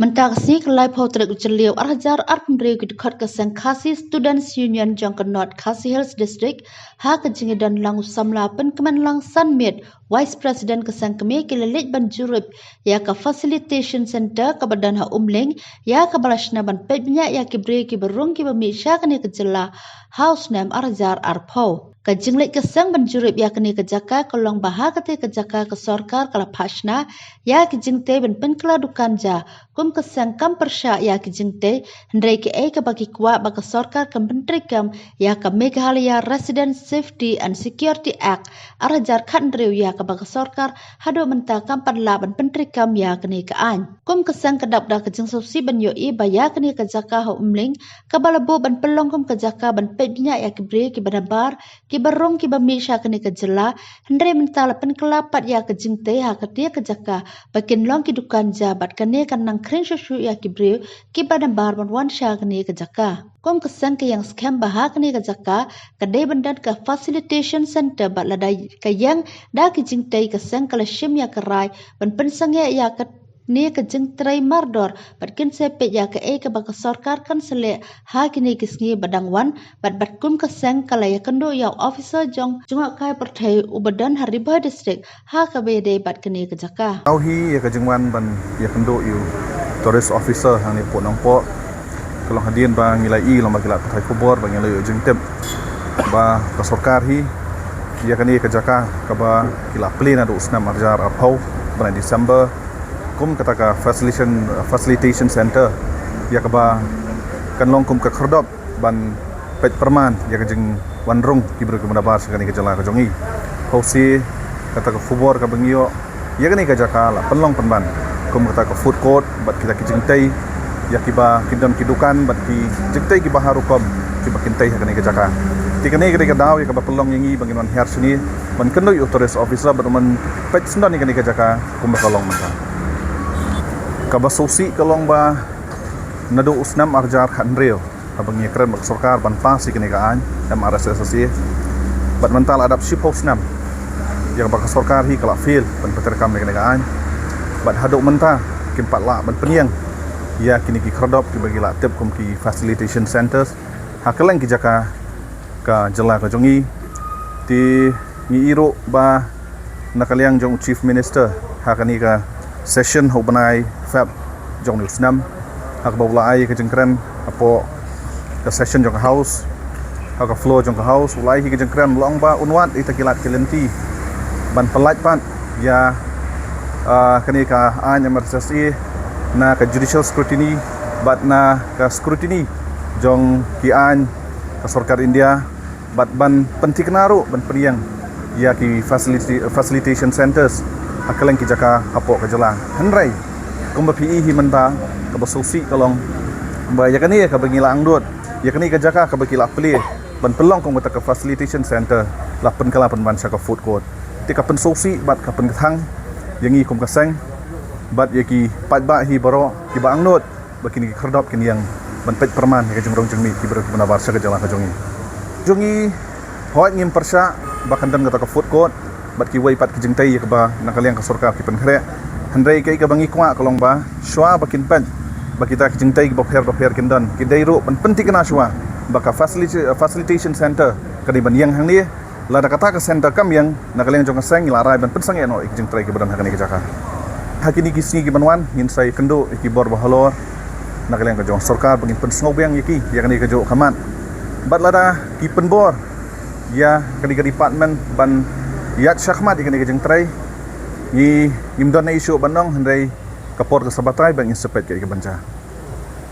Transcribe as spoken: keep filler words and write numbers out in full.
Mynta ka sngi ka laiphew tarik u Jylliew arhajar arphew hynriew, ki dkhot ka seng Khasi Students Union jong ka North Khasi Hills District ha ka jingïadon lang u samla pynkmen lang San Miet, Vice President ka seng kmie, ki la leit ban jurip ïa ka Facilitation Center kaba don ha Umling, ïa kaba la shna ban peit bniah ïa ki briew kiba rung kiba mih sha kane ka jylla ha u snem arhajar arphew. Ka jingleit ka seng ban jurip ïa kane ka jaka ka long ba ha kata ka jaka ka sorkar ka la phah shna ïa ki jingtei ban pynkylla dukan ja kum ka seng kam pyrshah ïa ki jingtei, hynrei kaei kaba ki kwah ba ka sorkar kan pyntreikam ïa ka Meghalaya Resident Safety and Security Act arhajar khathynriew, ïa kaba ka sorkar haduh mynta kam pat lah ban pyntreikam ïa kane ka aiñ. Kum ka seng ka dap da ka jingsngewsih ban ïohi ba ïa kane ka jaka ha Umling kaba la buh ban pynlong kum ka jaka ban peit bniah ïa ki briew kiba nabar, kiba rung kiba mih sha kane ka jylla, hynrei mynta la pynkylla pat ïa ka jingtei ha kane ka jaka ba kin long ki dukan ja, bad kane kan nang khring shuh shuh ïa ki briew kiba nabar ban wan sha kane ka jaka. Kum ka seng ka ïeng skhem ba ha kane ka jaka ka dei ban don ka Facilitation Center, bad lada ka ïeng da ki jingtei, ka seng ka la shim ïa ka rai ban pynsangeh ïa kane ka jingtrei mardor bad kin sa peit ïa kaei kaba ka sorkar kan sa leh ha kine ki sngi ba dang wan, bad bad kum ka seng ka la ïakynduh ïa u officer jong jngohkai pyrthei uba don ha Ri Bhoi District ha kaba ïadei bad kane ka jaka. Tau hi ïa ka jingwan ban ïakynduh ïa u tourist officer hangne Pdeng Nongpoh. Ka long hadien ba ngi la ïohi, long ba ki la pathai khubor, ba ngi la ïoh jingtip ba ka sorkar hi ïa kane ka jaka kaba ki la plie naduh u snem arhajar arphew, bnai December, kum kata ka facilitation, facilitation center, ïa kaba kan long kum ka khyrdop ban peit pyrman ïa ka jingwan rung ki briew kiba nabar sha kane ka jylla ka jong ngi. Hynrei kata ka khubor kaba ngi ïoh, ïa kane ka jaka la pynlong pynban kum kata ka food court bad kita ki jingtei ïa kiba ki don ki dukan bad ki jingtei kiba har rukom kiba kin tei ha kane ka jaka. Te kane ka dei ka daw ïa kaba pynlong ïa ngi ba ngin wan hiar shane ban kynduh ïa u tourist officer bad ban peit syndon ïa kane ka jaka kumba ka long mynta. Kaba sngewsih ka long ba naduh u snem arhajar khathynriew haba ngi ïakren bad ka sorkar ban pass ïa kane ka aiñ M R S S A, bad mynta la dap shiphew snem ïa kaba ka sorkar hi ka la fail ban pyntreikam ïa kane ka aiñ. Bad haduh mynta kim pat lah ban pynïeng ïa kine ki khyrdop kiba ki la tip kum ki facilitation centers ha kylleng ki jaka ka jylla ka jong ngi. Te ngi ïohi ruh ba na ka liang jong u Chief Minister ha kane ka session ha u bnai Feb jong une u snem, ha kaba u la ai ka jingkren hapoh ka session jong ka House, ha ka floor jong ka House, u la ai ka jingkren, u la ong ba un wad ïa kita ki lad ki lynti ban pyllait pat ïa, ah, kane ka aiñ M R S S A na ka judicial scrutiny bad na ka scrutiny jong ki aiñ ka sorkar India, bad ban pynthikna ruh ban pynïeng ïa ki facility, facilitation centers ha kylleng ki jaka hapoh ka jylla. Hynrei kumba phi i hi mynta, kaba sngewsih ka long ba ïa kane kaba ngi la angnud, ïa kane ka jaka kaba ki la plie ban pynlong kum kata ka facilitation center, la pynkylla pynban sha ka food court. Te ka pynsngewsih bad ka pynkthang ïa ngi kum ka seng bad ïa ki paidbah hi baroh kiba angnud ba kine ki khyrdop kin ïeng ban peit pyrman ïa ka jingrung jingmih ki briew kiba nabar sha ka jylla ka jong ngi. Jong ngi, hooid, ngim pyrshah ba kan don kata ka food court bad kiwei pat ki jingtei ïa kaba na ka liang ka sorkar ki pynkhreh. Hynrei kaei kaba ngi kwah ka long ba shuwa ba kin peit ba kita ki jingtei kiba pher ba pher kin don, ki dei ruh ban pynthikna shuwa ba ka facility, facilitation center ka dei ban ïeng hangne. Lada kata ka center kam ïeng, na ka liang jong ka seng ngi la rai ban pynsangeh noh ïa ki jingtrei kiba don ha kane ka jaka. Ha kine ki sngi kiban wan ngin sa ïakynduh ïa ki bor ba halor na ka liang ka jong sorkar ba ngin pynsngewbiang ïa ki ïa kane kajuh ka mat. Bad lada ki pynbor ïa kane ka department ban ïaid shakhmat ïa kane ka jingtrei, ngi, ngim don ei ei shuh ban ong, hynrei ka por ka sa batai bad ngin sa peit kaei kaban jia.